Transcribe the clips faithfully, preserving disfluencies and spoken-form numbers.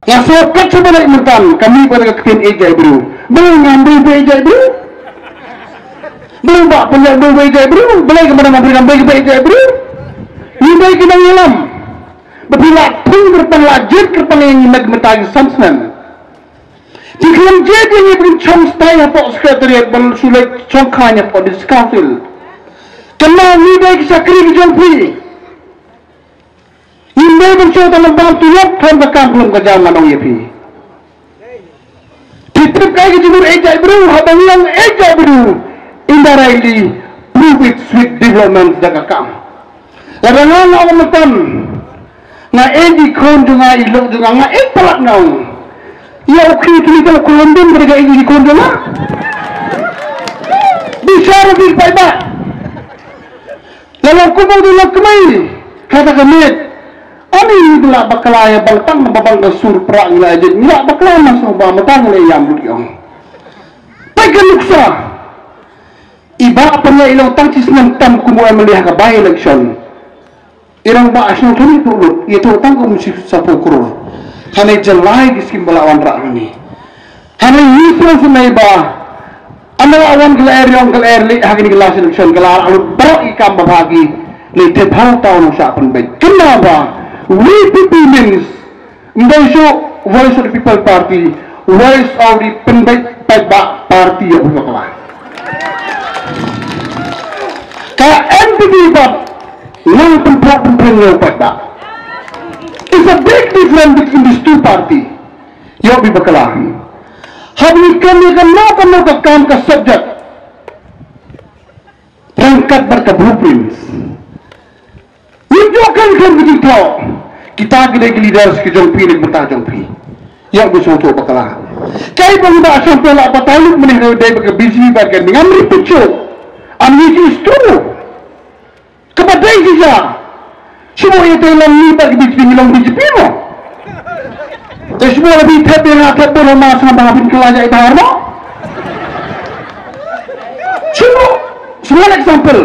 Nga sngewthuh shuh ba leh mynta ka mih bad ka ktien ïeit jaitbynriew. Balei ngam dei ba ïeit jaitbynriew? Balei ba pynlong ba ïeit jaitbynriew? Balei ka madam Afrika ba ïeit jaitbynriew? Ngi dei ki nongïalam. Ba phi la thung kyrpang, la jied kyrpang ïa ngi met mynta ki san snem. Phi khlem jied ïa ngi, phin shong stai hapoh Secretariat ban shu leit shongkha hapoh District Council. Kynmaw, ngi dei ki shakri ki jong phi. Ngim dei ban shu tang ban tu ïap, tang ka kam khlem ka jam, ngan ong ïa phi. Phi tip kaei ka jingmut ïeit jaitbynriew? Haba ngi ong ïeit jaitbynriew, indirectly prove its sweet development da ka kam. Lada nga, nga ong mynta, nga ïeit ïa i khun jong nga, i lok jong nga, nga ïeit palat, nga ong. Ïa u khun kine, u khun lyndet, ka ïeit ïa i khun jong nga. Bishar u bishar paidbah. La long kumno, u dei long kmie. Kata ka miet. Ani ngi la bakla ïa bang tang ba bang ka sur pra ngi la jied, ngi la bakla, ma sngewbha mynta ngi la ïam lut ïong. Peit ka nuksa. I Bah Pynïaid i long tang shi snem tam kum u MLA ha ka by election. I long ba shnong thani tu lut, ïa tu tang kum shi saphew klur. Hangne jyllai ki skim ba la wanrah hangne. Hangne ngi sngewsynei ba ynda la wan ka lyer ïong, ka lyer lih ha kine ki last election, ka la lut baroh ki kam ba bha ki leit thep ha uta u nongshah pynbeit. Kynmaw ba VPP means, ym dei shuh Voice of the People Party, Voice of the Pynbeit Paidbah Party, ïa u bakla. Ka NPP pat nang pynpra pynpra ïa u paidbah. It's a big difference between these two party. Ïa u bakla. Haba ngi kynmaw ïa kano kano ka kam, ka subject, ryngkat bad ka blueprints. Ngim ju kren kren ka jingthoh. Kita ki dei ki leaders ki jong phi, na ka bynta jong phi. Ïa u sngewthuh bakla. Kaei ba ngi ba sngewthuh la batai lut mynne, dei ba ka BJP ba ka, ngam repeat shuh. Am, it is true. Kaba dei ki ja. Shu ïa te long ngi ba ka BJP, ngi long BJP mo. Te shu la bi thep ïa nga, thep bun ma, sa ba phin kylla ïa i Dhar mo. Shu, shu example.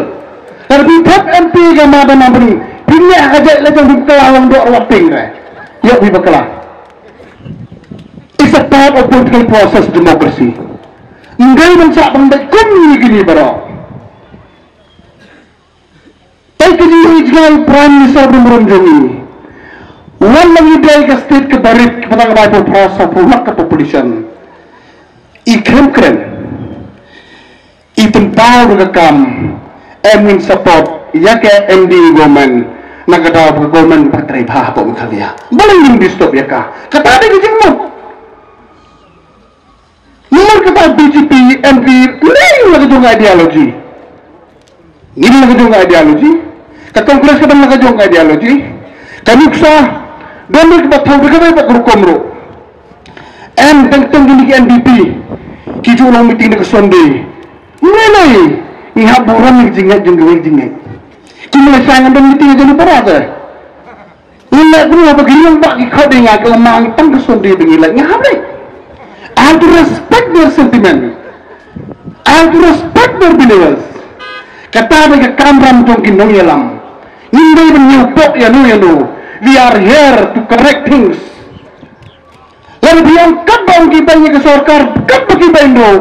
Lada phi thep MP ka ma da ma bri, phi neh ha ka jaid la jong, phi kylla long doh ruh wat ping re. Ïa phi bakla. It's a part of political process, democracy. Ym dei ban shah ban beit kum ngi kine baroh. Te ka jingïohi jngai Prime Minister ba mrem jong ngi. Wan la ngi dei ka state kaba rit, kaba tang ka bai phew phra, saw phew lak ka population. I khlem kren. I pynpaw ruh ka kam, em, in support ïa ka MDA government, na ka daw ba ka government ba trei bha hapoh Meghalaya. Balei ngin disturb ïa ka? Kata dei ka jingmut. Namar kata BJP, NPP, ngin la ka jong ka ideology. Ngin la ka jong ka ideology. Ka Congress ka dang la ka jong ka ideology. Ka nuksa, don ruh kiba thaw da kawei pat ka rukom ruh. Em, teng teng kine ki NPP ki ju long meeting da ka Sunday. Ngi lei, ngi hap burom ïa ka jingngeit jong kiwei jingngeit. Ki Malaysia ngan don meeting jong ki para te. Ngi leh kumno ba ki ïong ba ki khot ïa nga, ki ong ma ngi tang ka Sunday ba ngi leit, nga hap leit. I have to respect their sentiment. I have to respect their believers. Kata dei ka kamram jong ki nongïalam. Ngim dei ban ñiewpoh ïano ïano. We are here to correct things. Lada phi ong katba ong ki beiñ ïa ka sorkar, katba ki beiñ ruh,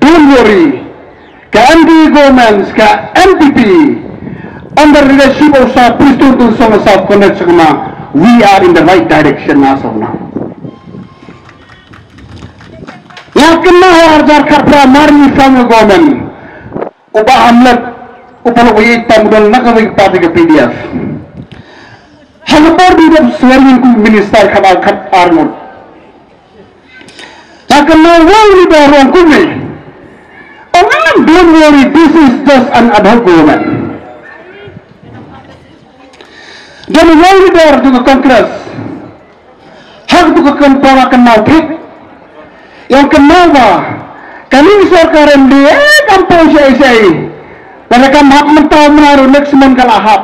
don't worry. Ka NDA government, ka NPP, under leadership of Sir Prestone Tynsong, Sir Conrad Sangma, we are in the right direction as of now. Nga kynmaw ha arhajar khatphra mar ngi form ka government, u Bah Hamlet, u paralok ba ïeit tam u don na kawei ka party, ka PDF. Ha ka por ba u dep swearing in kum u minister khatar khatar ngut, nga kynmaw u leader u ong kumne. Ong, "Don't worry, this is just an ad hoc government." Don u leader jong ka Congress ha katu ka por, nga kynmaw thik. Ïa, nga kynmaw ba kane ka sorkar MDA kam poi shaei shaei. Lada kam hap mynta, mynta ruh next month ka la hap.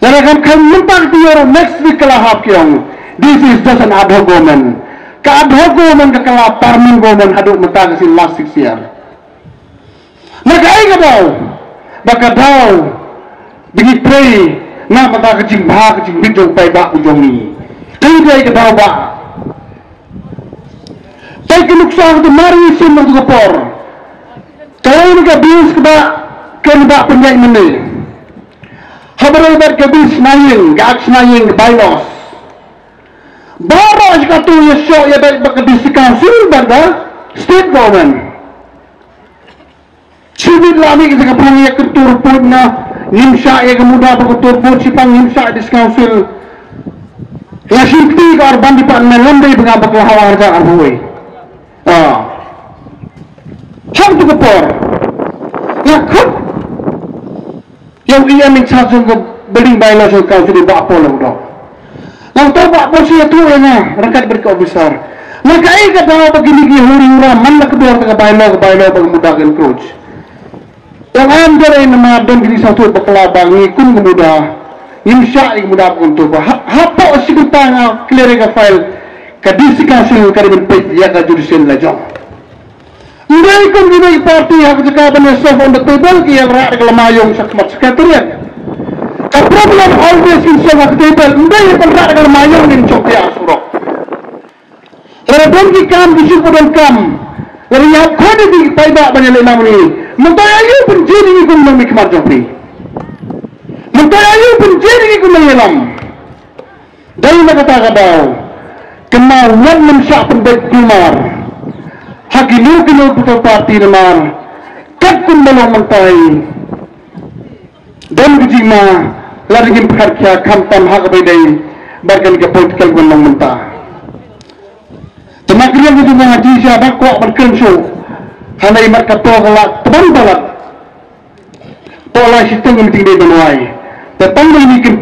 Lada kam khlaiñ mynta ka taïew ruh, next week ka la hap, ki ong, "This is just an ad hoc government." Ka ad hoc government ka kylla permanent government haduh mynta, ka sien last six year. Na kaei ka daw? Ba ka daw ba ngi trei na ka bynta ka jingbha ka jingbit jong u paidbah u jong ngi. Dei dei ka daw ba. Dei ka nuksa ka mar ngi sim ka por. Ka dei ka bis ka ba, ka ba pynjai mene. Habar bat ka bis na ïing, ka ak na ïing, ka bylaws. Baroh shi katto ïa shoh ïa dei ba ka district council bad ka state government. Chibit la mih ka pang ïa ka tur put na ngim shah ïa ka muda ba ka tur put shi pang ngim shah district council. Ïa shi kti ka urban department lam dei ba nga ba ka hawa harja arhoi. Ah. Hang tu ka por. Ïa khut. Ïa u E M in charge jong ka building bylaw jong ka council ba pol long dok. Long to ba pol shi tu ïa nga rangkat bad ka officer. Na ka ai ka daw ba kini ki huri ura man la ka dor ka bylaw ka bylaw ba ka muda ka encroach. Ïa nga am dor ïa namar don kini satu bakla ba ngi kum ka muda. Ngim shah ïa ka muda ba kun tu ba ha ha po shi kunta nga clear ïa ka file ka D C council ka dei ban peit ïa ka judicial la jong. Ndai kum ki dei party ha ka jaka ban ïa solve on the table ki ïa rah da ka lama ïong sha khmat secretariat. Ka problem always kin solve ha ka table. Ndai ban rah da ka lama ïong ngin jop ïa surok. Lada don ki kam ki shu don kam. Lada ïa khot ïa ki paidbah ban ïa leh nam ni. Mynta ïa ïa pynjin ïa ki kum nong mi khmat jong phi. Mynta ïa ïa pynjin ïa ki kum nong ïalam. Dei na kata ka daw, kynmaw wat nym shah pynbeit kulmar ha kino kino political party namar kat kumba long mynta, don ka jingma lada ngim pyrkhat khia khamtam ha kaba ïadei bad kane ka political ban long mynta. Te ma ka liang ka jingma ha jingshah ba kwah ban kren shuh ha lei mat ka por ka lak tbang balat. To lai shiteng ka meeting dei ban wai. Te tang dei ni kin